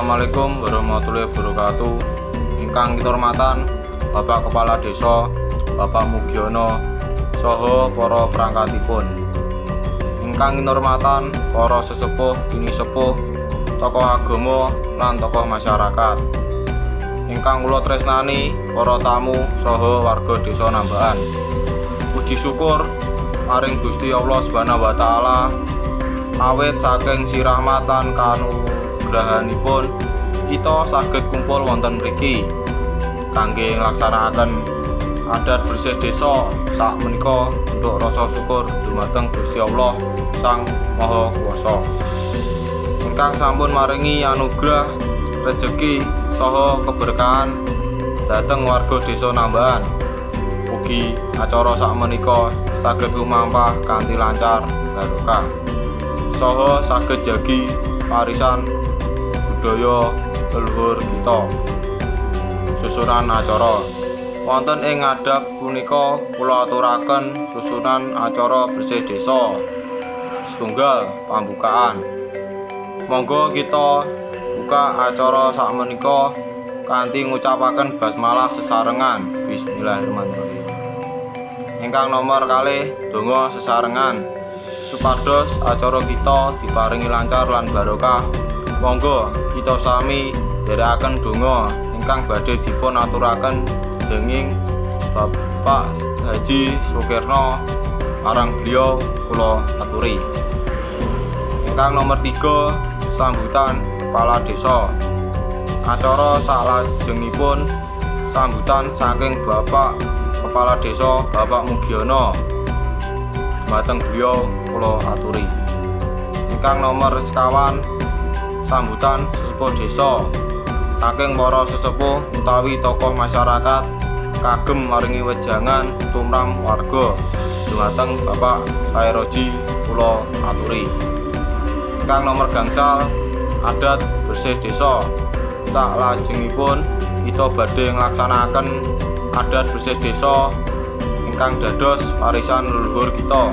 Assalamualaikum warahmatullahi wabarakatuh. Ingkang kinurmatan Bapak Kepala Desa, Bapak Mugiono, saha para perangkatipun. Ingkang kinurmatan para sesepuh pinisepuh, tokoh agama lan tokoh masyarakat. Ingkang kula tresnani para tamu saha warga Desa Nambakan. Puji syukur maring Gusti Allah Subhanahu wa taala, awit saking sirahmat lan kanugrahanipun kita saged kumpul wonten mriki kangge nglaksanakaken adat bersih desa. Sak menika bentuk rasa syukur dumateng Gusti Allah Sang Maha Kuwasa ingkang sampun maringi anugerah rejeki saha keberkahan dhateng warga Desa Nambakan. Ugi acara sak menika saged lumampah kanthi lancar barokah saha saged jagi warisan budaya leluhur kita. Susunan acara. Wonten ing ngadhap punika kula aturaken susunan acara bersih desa. Setunggal, pambukaan. Monggo kita buka acara sakmenika kanthi ngucapaken basmalah sesarengan. Bismillahirrahmanirrahim. Ingkang nomor kalih, donga sesarengan. Supados acara kita diparingi lancar lan barokah, monggo kita sami nderekaken donga ingkang badhe dipun aturaken dening Bapak Haji Sukirno. Marang beliau kula aturi. Ingkang nomor 3, sambutan kepala desa. Acara salajengipun sambutan saking Bapak Kepala Desa, Bapak Mugiono. Dumateng beliau kula aturi. Ingkang nomor sekawan, sambutan sesepuh desa. Saking para sesepuh utawi tokoh masyarakat kagem maringi wejangan tumrap warga. Dumateng Bapak Saeroji kula aturi. Ingkang nomor gangsal, adat bersih desa. Saklajengipun kita badhe nglaksanakaken adat bersih desa ingkang dados warisan leluhur kita.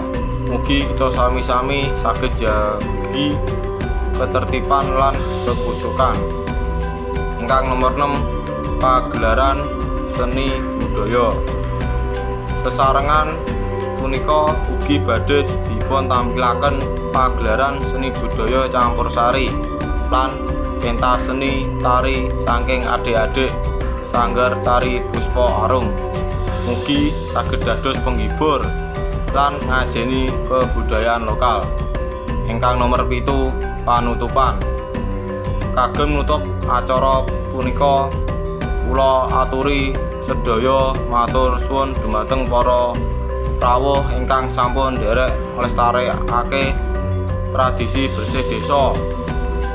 Mugi kita sami-sami saged jagi ketertiban lan kekhusyukan. Ingkang nomor 6, pagelaran seni budaya. Sesarengan punika ugi badhe dipun tampilaken pagelaran seni budaya campur sari lan pentas seni tari saking adik-adik Sanggar Tari Puspa Arum. Mugi saged dados penghibur lan ngajeni kebudayaan lokal. Ingkang nomor 7, panutupan. Kagem nutup acara punika kula aturi sedaya matur suwun dumateng para rawuh ingkang sampun nderek nglestarekake tradisi bersih desa.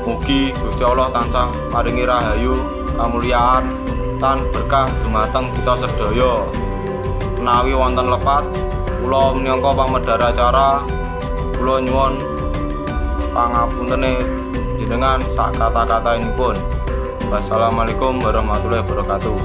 Mugi Gusti Allah tansah maringi rahayu, kamulyaan lan berkah dumateng kita sedaya. Menawi wonten lepat, kula minangka pamedhar acara, kula nyuwun pangapuntene jenengan sak kata-kataipun. Wassalamualaikum warahmatullahi wabarakatuh.